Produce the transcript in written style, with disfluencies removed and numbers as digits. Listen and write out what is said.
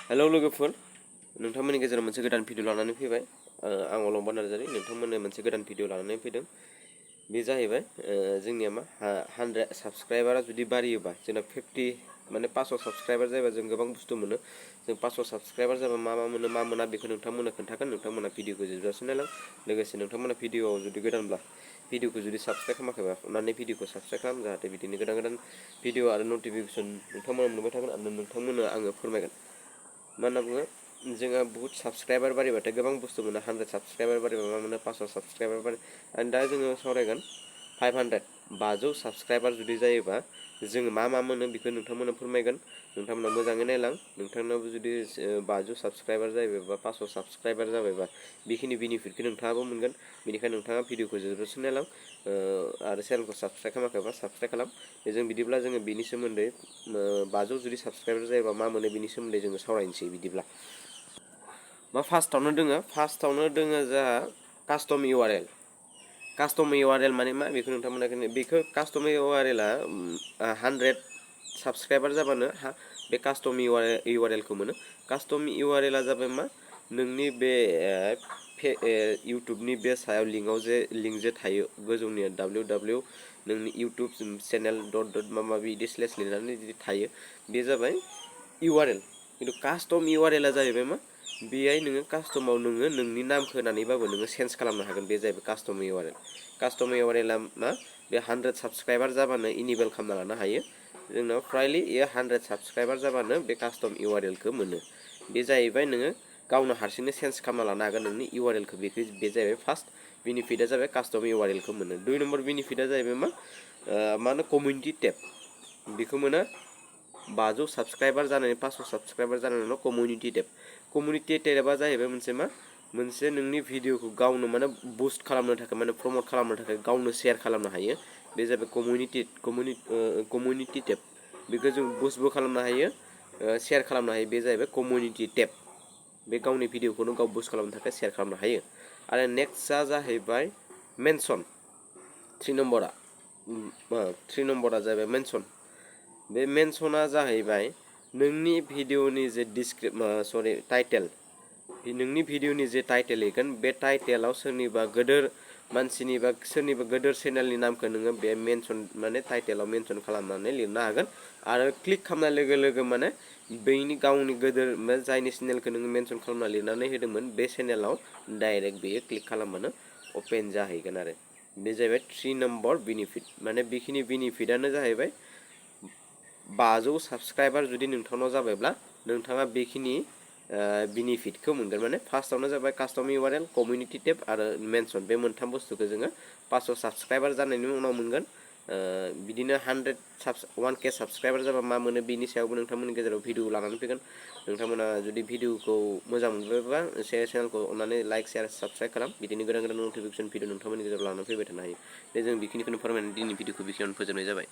Hello लोगोफोर, नोंथांमोननि गेजेराव मोनसे गोदान भिडिअ लानानै फैबाय। आं अलंबार नार्जारि नोंथांमोननो मोनसे गोदान भिडिअ लानानै फैदों। बे जाहैबाय जोंनिया मा 100 साबस्क्राइबारा जुदि बारियोबा जोंना 50 माने 500 साबस्क्राइबार जायोबा जों गोबां बुस्थु मोनो। जों 500 साबस्क्राइबार जाबा मा मोनो मा मोना बेखौ नोंथांमोननो खोन्थागोन। नोंथांमोना भिडिअखौ जोबजासिम नायलां। लोगोसे नोंथांमोना भिडिअआव जुदि गोदानब्ला भिडिअखौ जुदि साबस्क्राइब खालामाखैबा अननानै भिडिअखौ साबस्क्राइब खालाम, जाहाथे बिदिनो गोदान भिडिअ आरो नटिफिकेसन नोंथांमोना मोनबाय थागोन आरो नोंथांमोननो आङो फोरमायगोन। मा होनना बुङो, जोंहा बहुत साबस्क्राइबार बारिबाथाय गोबां बुस्थु मोनो। 100 साबस्क्राइबार बारिबा मा मोनो, 500 साबस्क्राइबार बारि आरो दा जोङो सावरायगोन 500 साबस्क्राइबार जुदि जायोबा जोङो मा मोनो बेखौ नोंथांमोना फोरमायगोन। नोंथांमोना मोजाङै नायलां। नोंथांनाबो जुदि 500 साबस्क्राइबार जाबायबा 500 साबस्क्राइबार जाबायबा बेखिनि बेनिफिटखौ नोंथाङाबो मोनगोन। बेनिखायनो नोंथाङा भिडिअखौ जोबजासिम नायलां आरो चेनेलखौ साबस्क्राइब खालामाखैबा साबस्क्राइब खालाम। बिदिब्ला जोङो बेनि सोमोन्दै 500 जुदि साबस्क्राइबार जायोबा मा मोनो बेनि सोमोन्दै जोङो सावरायनोसै। बिदिब्ला मा फार्स्टआवनो दोङो जोंहा कास्टम इउआरएल। कास्टम इउआरएल माने मा बेखौ नोंथांमोना बेखौ कास्टम इउआरएलआ 100 साबस्क्राइबार जाबानो बे कास्टम इउआरएलखौ मोनो। कास्टम इउआरएलआ जाबाय मा, नोंनि बे इउटुबनि बे सायाव लिंक जे थायो गोजौनिया www नोंनि इउटुब चेनेल .. माबा माबि बिदि स्लेश लिरनानै जुदि थायो, बे जाबाय इउआरएल। खिन्थु कास्टम इउआरएलआ जाहैबाय मा, बेहाय नोङो कास्टमाव नोंनि नामखौ होनानैबाबो नोङो चेन्ज खालामनो हागोन। बे जाहैबाय कास्टम इउआरएल। कास्टम इउआरएलआ मा, बे 100 साबस्क्राइबार जाबानो इनेबल खालामना लानो हायो। जोंनाव फ्रायलि 100 साबस्क्राइबार जाबानो बे कास्टम इउआरएलखौ मोनो। बे जाहैबाय नोङो गावनो हारसिंनो चेन्ज खालामना लानो हागोन नोंनि इउआरएलखौ। बे जाहैबाय फार्स्ट बेनिफिटआ जाबाय कास्टम इउआरएलखौ मोनो। 2 नम्बर बेनिफिटआ जाहैबाय मा होनो, कमिउनिटि टेब। बेखौ मोनो 500 साबस्क्राइबार जानानै 500 साबस्क्राइबार जानायनि उनाव कमिउनिटि टेब। कमिउनिटि टेबआ जाहैबाय मोनसे नोंनि भिडिअखौ गावनो माने बुस्ट खालामनो थाखाय, माने प्रमट खालामनो थाखाय गावनो शेयार खालामनो हायो। बे जाबाय कमिउनिटि टेब। बेखौ जों बुस्टबो खालामनो हायो, शेयार खालामनो हायो। बे जाहैबाय कमिउनिटि टेब। बे गावनि भिडिअखौनो गाव बुस्ट खालामनो थाखाय शेयार खालामनो हायो। आरो नेक्स्टआ जाहैबाय मेनसन। 3 नम्बरा जाहैबाय मेनसन। बे मेनसना जाहैबाय नोंनि भिडिअनि जे टाइटेल, नोंनि भिडिअनि जे टाइटेल लिरगोन, बे टाइटेलाव सोरनिबा गोदोर मानसिनि बा सोरनिबा गोदोर चेनेलनि नामखौ नोङो बे मेनसन माने टाइटेलाव मेनसन खालामनानै लिरनो हागोन। आरो क्लिक खालामनाय लोगो लोगो माने बैनि गावनि गोदोर जायनि चेनेलखौ नोङो मेनसन खालामना लिरनानै होदोंमोन, बे चेनेलाव डाइरेक्ट बेयो क्लिक खालामबानो अपेन जाहैगोन। आरो बे जाहैबाय 3 नम्बर बेनिफिट। माने बेखिनि बेनिफिटआनो जाहैबाय 500 साबस्क्राइबार जुदि नोंथांनाव जाबायब्ला नोंथाङा बेखिनि बेनिफिटखौ मोनगोन। माने फार्स्टआवनो जाबाय कास्टम इउआरएल, कमिउनिटि टेब आरो मेनसन। बे मोनथाम बुस्थुखौ जोङो 500 साबस्क्राइबार जानायनि उनाव मोनगोन। बिदिनो 1K साबस्क्राइबार जाबा मा मोनो बेनि सायावबो नोंथांमोननि गेजेराव भिडिअ लानानै फैगोन। नोंथांमोना जुदि भिडिअखौ मोजां मोनबायबा चेनेलखौ अननानै लाइक, शेयार, साबस्क्राइब खालाम। बिदिनो गोदान नटिफिकेसन भिडिअ नोंथांमोननि गेजेराव लानानै फैबाय थानो हायो। जों बेखिनिखौनो फोरमायनानै दिनैनि भिडिअखौ बेखिनियावनो फोजोबनाय जाबाय।